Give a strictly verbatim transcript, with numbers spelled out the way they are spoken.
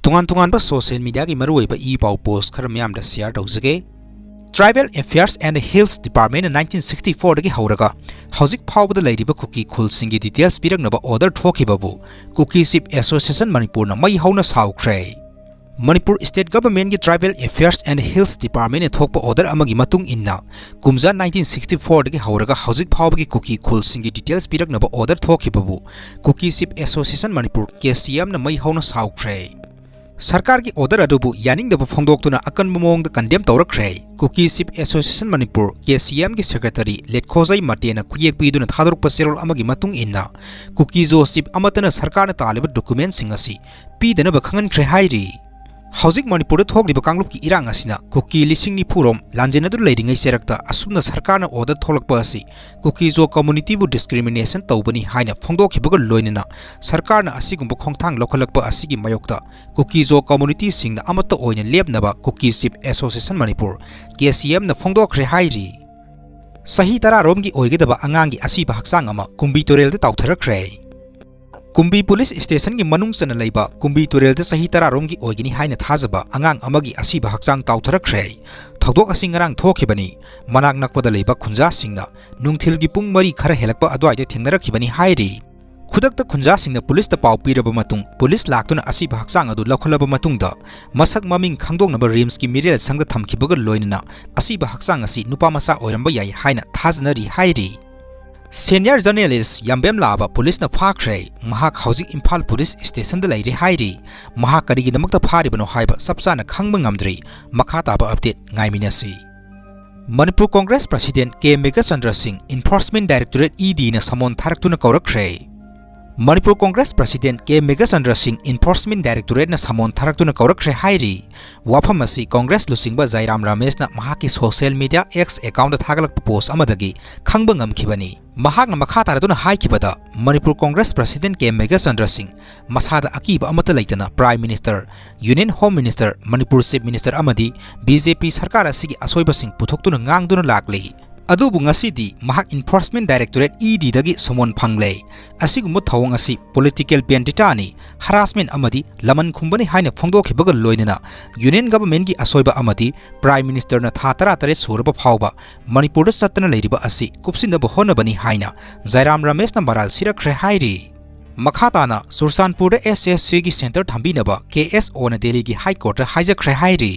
ꯇꯣꯉꯥꯟ ꯇꯣꯉꯥꯟꯕ social mediaꯒꯤ ꯃꯔꯨꯑꯣꯏꯕ ꯏ ꯄꯥꯎ post ꯈꯔ ꯃꯌꯥꯝꯗ share ꯇꯧꯖꯒꯦ꯫ Tribal Affairs and Hills Departmentꯅ nineteen sixty fourꯗꯒꯤ ꯍꯧꯔꯒ ꯍꯧꯖꯤꯛ ꯐꯥꯎꯕꯗ ꯂꯩꯔꯤꯕ ꯀꯨꯀꯤ ꯈꯨꯜꯁꯤꯡꯒꯤ details ꯄꯤꯔꯛꯅꯕ order ꯊꯣꯛꯈꯤꯕꯕꯨ Kuki Chief Association ꯃꯅꯤꯄꯨꯔꯅ ꯃꯩ ꯍꯧꯅ ꯁꯥꯎꯈ꯭ꯔꯦ꯫ Manipur State Governmentꯀꯤ Tribal Affairs and Hills Departmentꯅ ꯊꯣꯛꯄ order ꯑꯃꯒꯤ ꯃꯇꯨꯡ ꯏꯟꯅ, ꯀꯨꯝꯖꯥ nineteen sixty fourꯗꯒꯤ ꯍꯧꯔꯒ ꯍꯧꯖꯤꯛ ꯐꯥꯎꯕꯒꯤ ꯀꯨꯀꯤ ꯈꯨꯜꯁꯤꯡꯒꯤ details ꯄꯤꯔꯛꯅꯕ order ꯊꯣꯛꯈꯤꯕꯕꯨ Kuki Chief Association Manipur, KCMꯅ ꯃꯩ ꯍꯧꯅ ꯁꯥꯎꯈ꯭ꯔꯦ꯫ ꯁꯔꯀꯥꯔꯒꯤ order ꯑꯗꯨꯕꯨ ꯌꯥꯅꯤꯡꯗꯕ ꯐꯣꯡꯗꯣꯛꯇꯨꯅ ꯑꯀꯟꯕ ꯃꯑꯣꯡꯗ condemn ꯇꯧꯔꯛꯈ꯭ꯔꯦ꯫ Kuki Chief Association Manipur, KCMꯒꯤ secretary ꯂꯦꯠꯈꯣꯖꯩ ꯃꯇꯦꯅ ꯈꯨꯌꯦꯛ ꯄꯤꯗꯨꯅ ꯊꯥꯗꯣꯔꯛꯄ ꯆꯦꯔꯣꯜ ꯑꯃꯒꯤ ꯃꯇꯨꯡ ꯏꯟꯅ, ꯀꯨꯀꯤ-ꯖꯣ chief ꯑꯃꯠꯇꯅ ꯁꯔꯀꯥꯔꯅ ꯇꯥꯜꯂꯤꯕ documentꯁꯤꯡ ꯑꯁꯤ ꯄꯤꯗꯅꯕ ꯈꯪꯍꯟꯈ꯭ꯔꯦ ꯍꯥꯏꯔꯤ꯫ ꯍꯧꯖꯤꯛ ꯃꯅꯤꯄꯨꯔꯗ ꯊꯣꯛꯂꯤꯕ ꯀꯥꯡꯂꯨꯞꯀꯤ ꯏꯔꯥꯡ ꯑꯁꯤꯅ ꯀꯨꯀꯤ ꯂꯤꯁꯤꯡ ꯅꯤꯐꯨ ꯔꯣꯝ ꯂꯥꯟꯖꯦꯟꯅꯗꯨꯅ ꯂꯩꯔꯤꯉꯩ ꯆꯩꯔꯛꯇ ꯑꯁꯨꯝꯅ ꯁꯔꯀꯥꯔꯅ order ꯊꯣꯛꯂꯛꯄ ꯑꯁꯤ ꯀꯨꯀꯤ-ꯖꯣ communityꯕꯨ discrimination ꯇꯧꯕꯅꯤ ꯍꯥꯏꯅ ꯐꯣꯡꯗꯣꯛꯈꯤꯕꯒ ꯂꯣꯏꯅꯅ ꯁꯔꯀꯥꯔꯅ ꯑꯁꯤꯒꯨꯝꯕ ꯈꯣꯡꯊꯥꯡ ꯂꯧꯈꯠꯂꯛꯄ ꯑꯁꯤꯒꯤ ꯃꯥꯌꯣꯛꯇ ꯀꯨꯀꯤ-ꯖꯣ communityꯁꯤꯡꯅ ꯑꯃꯠꯇ ꯑꯣꯏꯅ ꯂꯦꯞꯅꯕ Kuki Chief Association ꯃꯅꯤꯄꯨꯔ, KCMꯅ ꯐꯣꯡꯗꯣꯛꯈ꯭ꯔꯦ ꯍꯥꯏꯔꯤ꯫ ꯆꯍꯤ ꯇꯔꯥ ꯔꯣꯝꯒꯤ ꯑꯣꯏꯒꯗꯕ ꯑꯉꯥꯡꯒꯤ ꯑꯁꯤꯕ ꯍꯛꯆꯥꯡ ꯑꯃ ꯀꯨꯝꯕꯤ ꯇꯨꯔꯦꯜꯗ ꯇꯥꯎꯊꯔꯛꯈ꯭ꯔꯦ꯫ ꯀꯨꯝꯕꯤ police stationꯒꯤ ꯃꯅꯨꯡ ꯆꯟꯅ ꯂꯩꯕ ꯀꯨꯝꯕꯤ ꯇꯨꯔꯦꯜꯗ ꯆꯍꯤ ꯇꯔꯥ ꯔꯣꯝꯒꯤ ꯑꯣꯏꯒꯅꯤ ꯍꯥꯏꯅ ꯊꯥꯖꯕ ꯑꯉꯥꯡ ꯑꯃꯒꯤ ꯑꯁꯤꯕ ꯍꯛꯆꯥꯡ ꯇꯥꯎꯊꯔꯛꯈ꯭ꯔꯦ꯫ ꯊꯧꯗꯣꯛ ꯑꯁꯤ ꯉꯔꯥꯡ ꯊꯣꯛꯈꯤꯕꯅꯤ꯫ ꯃꯅꯥꯛ ꯅꯛꯄꯗ ꯂꯩꯕ ꯈꯨꯟꯖꯥꯁꯤꯡꯅ ꯅꯨꯡꯊꯤꯜꯒꯤ ꯄꯨꯡ ꯃꯔꯤ ꯈꯔ ꯍꯦꯜꯂꯛꯄ ꯑꯗꯨꯋꯥꯏꯗ ꯊꯦꯡꯅꯔꯛꯈꯤꯕꯅꯤ ꯍꯥꯏꯔꯤ꯫ ꯈꯨꯗꯛꯇ ꯈꯨꯟꯖꯥꯁꯤꯡꯅ policeꯇ ꯄꯥꯎ ꯄꯤꯔꯕ ꯃꯇꯨꯡ, police ꯂꯥꯛꯇꯨꯅ ꯑꯁꯤꯕ ꯍꯛꯆꯥꯡ ꯑꯗꯨ ꯂꯧꯈꯠꯂꯕ ꯃꯇꯨꯡꯗ, ꯃꯁꯛ ꯃꯃꯤꯡ ꯈꯪꯗꯣꯛꯅꯕ RIMSꯀꯤ ꯃꯤꯔꯦꯜ ꯁꯪꯗ ꯊꯝꯈꯤꯕꯒ ꯂꯣꯏꯅꯅ ꯑꯁꯤꯕ ꯍꯛꯆꯥꯡ ꯑꯁꯤ ꯅꯨꯄꯥ ꯃꯆꯥ ꯑꯣꯏꯔꯝꯕ ꯌꯥꯏ ꯍꯥꯏꯅ ꯊꯥꯖꯅꯔꯤ ꯍꯥꯏꯔꯤ꯫ Senior journalist ꯌꯥꯝꯕꯦꯝ ꯂꯥꯕ policeꯅ ꯐꯥꯈ꯭ꯔꯦ꯫ ꯃꯍꯥꯛ ꯍꯧꯖꯤꯛ ꯏꯝꯐꯥꯜ police stationꯗ ꯂꯩꯔꯤ ꯍꯥꯏꯔꯤ꯫ ꯃꯍꯥꯛ ꯀꯔꯤꯒꯤꯗꯃꯛꯇ ꯐꯥꯔꯤꯕꯅꯣ ꯍꯥꯏꯕ ꯆꯞ ꯆꯥꯅ ꯈꯪꯕ ꯉꯝꯗ꯭ꯔꯤ꯫ ꯃꯈꯥ ꯇꯥꯕ update ꯉꯥꯏꯃꯤꯟꯅꯁꯤ꯫ ꯃꯅꯤꯄꯨꯔ Congress President ꯀꯦ ꯃꯦꯘꯆꯟꯗ꯭ꯔ ꯁꯤꯡ Enforcement Directorate, EDꯅ summon ꯊꯥꯔꯛꯇꯨꯅ ꯀꯧꯔꯛꯈ꯭ꯔꯦ꯫ Manipur Congress President ꯀꯦ ꯃꯦꯘꯆꯟꯗ꯭ꯔ ꯁꯤꯡ Enforcement Directorateꯅ summon ꯊꯥꯔꯛꯇꯨꯅ ꯀꯧꯔꯛꯈ꯭ꯔꯦ ꯍꯥꯏꯔꯤ꯫ ꯋꯥꯐꯝ ꯑꯁꯤ Congress ꯂꯨꯆꯤꯡꯕ ꯖꯥꯏꯔꯥꯝ ꯔꯥꯃꯦꯁꯅ ꯃꯍꯥꯛꯀꯤ social media X accountꯇ ꯊꯥꯒꯠꯂꯛꯄ post ꯑꯃꯗꯒꯤ ꯈꯪꯕ ꯉꯝꯈꯤꯕꯅꯤ꯫ ꯃꯍꯥꯛꯅ ꯃꯈꯥ ꯇꯥꯔꯗꯨꯅ ꯍꯥꯏꯈꯤꯕꯗ, ꯃꯅꯤꯄꯨꯔ Congress President ꯀꯦ ꯃꯦꯘꯆꯟꯗ꯭ꯔ ꯁꯤꯡ ꯃꯁꯥꯗ ꯑꯀꯤꯕ ꯑꯃꯠꯇ ꯂꯩꯇꯅ Prime Minister, Union Home Minister, Manipur Chief Minister ꯑꯃꯗꯤ BJP ꯁꯔꯀꯥꯔ ꯑꯁꯤꯒꯤ ꯑꯁꯣꯏꯕꯁꯤꯡ ꯄꯨꯊꯣꯛꯇꯨꯅ ꯉꯥꯡꯗꯨꯅ ꯂꯥꯛꯂꯤ꯫ ꯑꯗꯨꯕꯨ ꯉꯁꯤꯗꯤ ꯃꯍꯥꯛ Enforcement Directorate, ED ꯗꯒꯤ summon ꯐꯪꯂꯦ꯫ ꯑꯁꯤꯒꯨꯝꯕ ꯊꯧꯑꯣꯡ ꯑꯁꯤ political vendetta ꯅꯤ, harassment ꯑꯃꯗꯤ ꯂꯃꯟ ꯈꯨꯝꯕꯅꯤ ꯍꯥꯏꯅ ꯐꯣꯡꯗꯣꯛꯈꯤꯕꯒ ꯂꯣꯏꯅꯅ Union Government ꯀꯤ ꯑꯁꯣꯏꯕ ꯑꯃꯗꯤ Prime Minister ꯅ ꯊꯥ ꯇꯔꯥꯇꯔꯦꯠ ꯁꯨꯔꯕ ꯐꯥꯎꯕ ꯃꯅꯤꯄꯨꯔꯗ ꯆꯠꯇꯅ ꯂꯩꯔꯤꯕ ꯑꯁꯤ ꯀꯨꯞꯁꯤꯟꯅꯕ ꯍꯣꯠꯅꯕꯅꯤ ꯍꯥꯏꯅ ꯖꯥꯏꯔꯥꯝ ꯔꯃꯦꯁꯅ ꯃꯔꯥꯜ ꯁꯤꯔꯛꯈ꯭ꯔꯦ ꯍꯥꯏꯔꯤ꯫ ꯃꯈꯥ ꯇꯥꯅ ꯆꯨꯔꯆꯥꯟꯄꯨꯔꯗ SHC ꯒꯤ centre ꯊꯝꯕꯤꯅꯕ KSO ꯅ ꯗꯦꯜꯂꯤꯒꯤ High Court ꯇ ꯍꯥꯏꯖꯈ꯭ꯔꯦ ꯍꯥꯏꯔꯤ꯫